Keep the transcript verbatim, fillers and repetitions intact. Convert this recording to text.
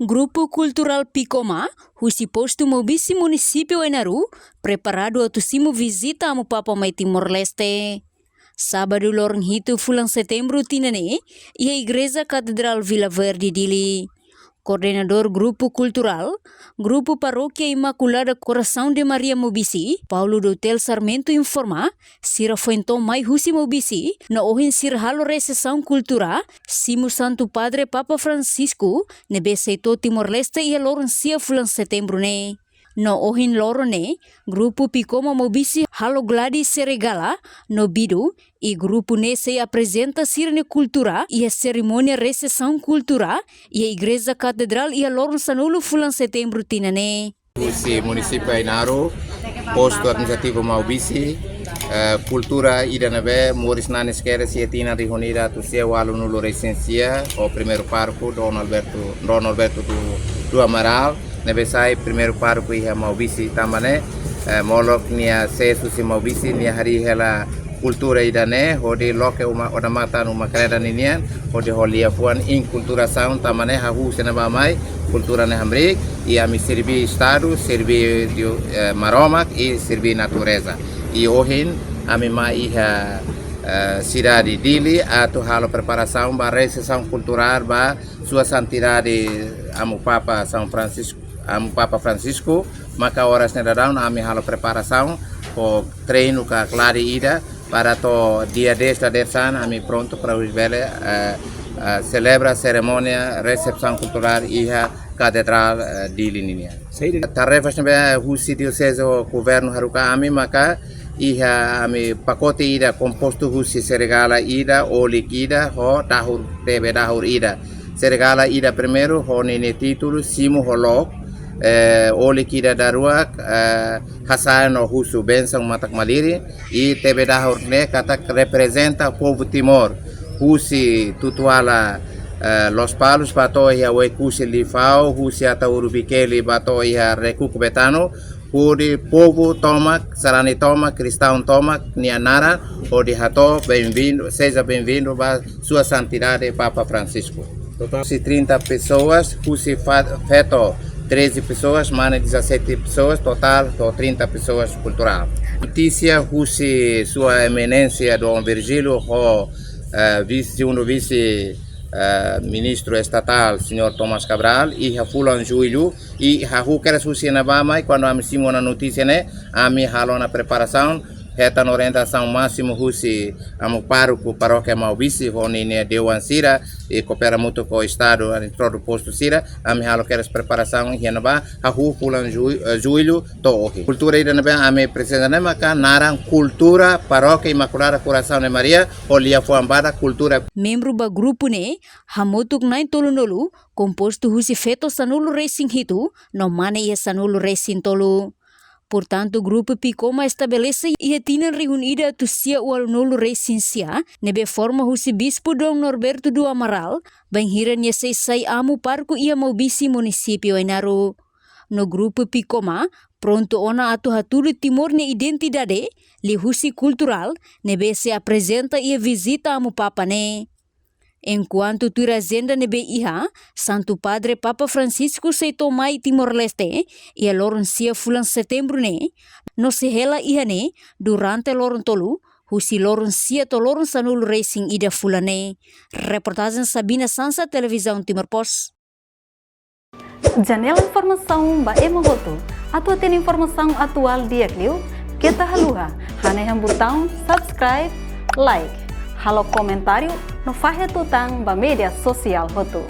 Grupu Kulturál Pikoma, husi Postu Maubisse, Munisípiu Ainaro, preparadu atu simu vizita Amu Papa mai Timor-Leste. Sábadu, loron hitu fulan Setembru tinan ne'e, iha Igreja Katedrál Vila Verde, Dili. Koordenadór Grupu Kulturál, Grupu Parókia Imakulada Korasaun de Maria Maubisse, Paulo Dotel Sarmento, informa, sira foin to'o mai husi Maubisse, no ohin sira halo resesaun kultura, simu Santu Padre Papa Francisco, ne'ebé sei to'o Timor-Leste iha loron sia fulan Setembru ne'e. No ohin loron ne'e, Grupu Pikoma Maubisse halo gladi sere gala no bidu, i grupu ne'e sei aprezenta sira-nia kultura iha serimónia resesaun kultura iha Igreja Katedrál iha loron sanulu fulan Setembru tinan ne'e. Husi Munisípiu Ainaro, Postu Administrativu Maubisse, eh, kultura ida ne'ebé moris nanis kedas iha tinan rihun ida atus sia ualunulu resin sia, ho primeiru pároku Dom Alberto, Dom Alberto do, do Amaral, ne'ebé sai primeiru pároku iha Maubisse, tanba ne'e, eh, molok nia sees husi Maubisse, nia harii hela kultura ida-ne'e, hodi loke uma odamatan, uma-kreda ninian, hodi ho liafuan inkulturasaun, tanba ne'e hahú husi ne'ebá mai, kultura ne'e hamriik, i ami serbí Estadu, serbí, eh, Maromak, i serbí natureza. I ohin, ami mai iha, eh, sidade Dili, atu halo preparasaun ba resesaun kulturál ba Sua Santidade Amu Papa São Francisco, Amu Papa Francisco, maka oras ne'e daudaun ami halo preparasaun ho treinu ka gladi ida para to'o dia dez dadeer-saan ami prontu para bele, eh, eh, selebra serimónia resesaun kulturál iha Katedrál, eh, Dili nian. Tarefas ne'ebé husi dioseze ho governu haruka ami maka iha ami pakote ida kompostu husi sere gala ida, olik ida, ho dahur, tebe dahur ida. Sere gala ida primeiru, ho ninia títulu, simu ho look, eh, olik ida daruak, eh, hasa'e no husu bensaun matak-malirin, i tebe dahur ne'e katak reprezenta povu Timor, husi Tutuala, eh, Lospalos ba to'o iha Oekusi Lifau, husi Ataúru Bikeli ba to'o iha Rekuku Betano, hodi povu tomak, sarani tomak, kristaun tomak, nia naran, hodi hato'o bem-vindo, seja bem-vindo ba Sua Santidade Papa Francisco. Totál husi trinta pessoas, husi fa-, feto treze pessoas, mane dezassete pessoas, totál to'o trinta pessoas kulturál. Notísia husi Sua Eminência Dom Virgílio ho, eh, vise, segundu vise, eh, ministru estatál, señór Tomás Cabral, iha fulan Jullu, i hahú kedas husi ne'ebá mai, kuandu ami simu ona notísia ne'e, ami halo ona preparasaun, hetan orientasaun másimu husi Amu Pároku Parókia Maubisse, ho ninia dewan sira, i koopera hamutuk ho Estadu, i todu postu sira, ami halo kedas preparasaun iha ne'ebá, hahú fulan Ju-, eh, Jullu to'o ohin. Kultura ida ne'ebé ami aprezenta ne'e maka naran Kultura Parókia Imakulada Korasaun de Maria, ho liafuan badak kultura. Membru ba grupu ne'e, hamutuk na'in-tolunulu, kompostu husi feto sanulu-resin-hitu, no mane iha sanulu-resin-tolu. Portantu, Grupu Pikoma estabelese iha tinan rihun ida atus sia ualunulu-resin-sia, ne'ebé forma husi Bispu Dom Norberto do Amaral, bainhira nia sei sai Amu Pároku iha Maubisse, Munisípiu Ainaro. No Grupu Pikoma prontu ona atu hatudu Timor nia identidade, liuhusi kulturál, ne'ebé sei aprezenta iha vizita Amu Papa ne'e. Enkuantu tuir ajenda ne'ebé iha, Santu Padre Papa Francisco sei to'o mai Timor-Leste iha loron sia fulan Setembru ne'e, no sei hela iha ne'e durante loron tolu, husi loron sia to'o loron sanulu-resin-ida fulan ne'e. Reportajen Sabina Sansa, Televizaun Timor Post. Janela informasaun ba ema hotu. Atu hatene informasaun atuál di'ak liu, keta haluha hanehan butaun subscribe, like, halo komentáriu no fahe tutan ba média sosiál hotu.